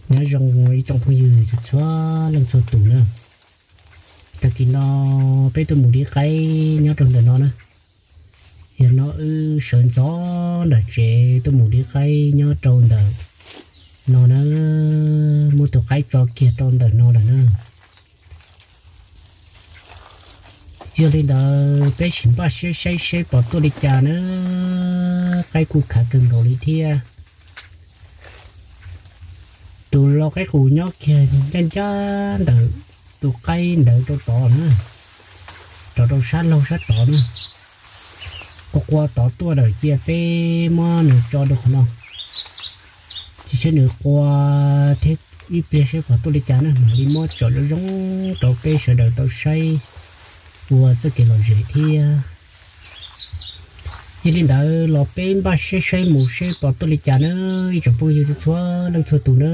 Nyob zoo ib tsoom phooj ywg txhua leej txhua tus na. Tag kis no peb tuaj mus dib qaib nyob rau ntawm no na. Yog no wb sawv ntxov nram tsev tuaj mus dib qaib nyob rau ntawm no na, muab tus qaib tso kiag rau ntawm no lawm na. Yog li ntawd peb sim npaj siab saib seb pom tuaj li cas na. Qaib kuj khav kawg nkaus li thiab. Tus lau qaib qus nyob kiag ncaj ncaj ntawm tus qaib ntawd rau tod na, rov rau sab laug sab tod na. Qua qua tod tuaj lawm cia peb muab nws tso rau qhov no, cia saib nws qua thiab ib pliag saib pom tuaj li cas na mam li muab tsom zoo zoo rau peb sawv daws tau saib ua txoj kev lom zem thiab. Yog li ntawd los peb npaj siab saib mus seb pom tuaj li cas na, ib tsoom phooj ywg txhua leej txhua tus na.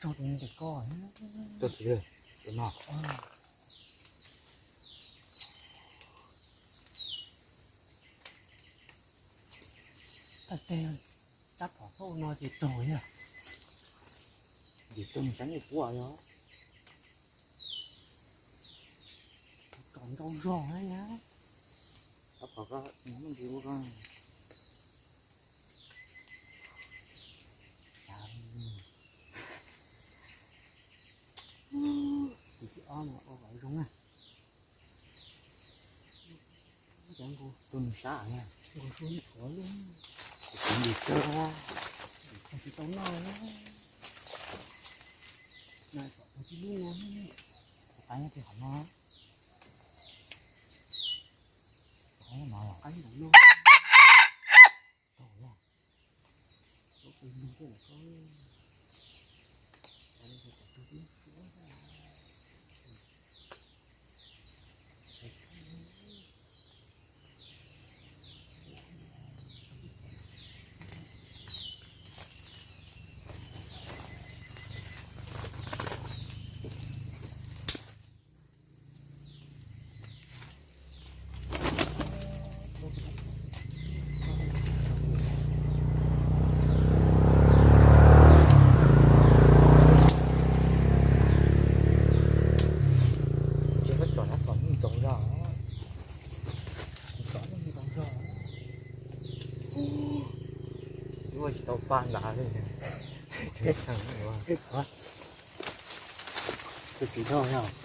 Raug tus ntes koj. Raug tus, tus no. Tag teg, tab phom txhob ua no ces raug yog. Dim tau nws sab nyiaj kuab yog. Kom ntau zog na. Tab phom koj muaj ntsis ua koj. Tus thib ob no ua kom zoo na. Tus nws sab na, nkaus su ib qhuav lub, kuv dim tau, tsis tau noj. No kom tus tib lub no, qab nyob rau qhov no, qab nyob no los qab nyob no. Tau na. Ua pes lug tej lawm koj. Tsis tau tsom na, tsom ntau zog, tsom ntau zog. Ua tsis tau pa nrad li. Tus txiv dhau yog.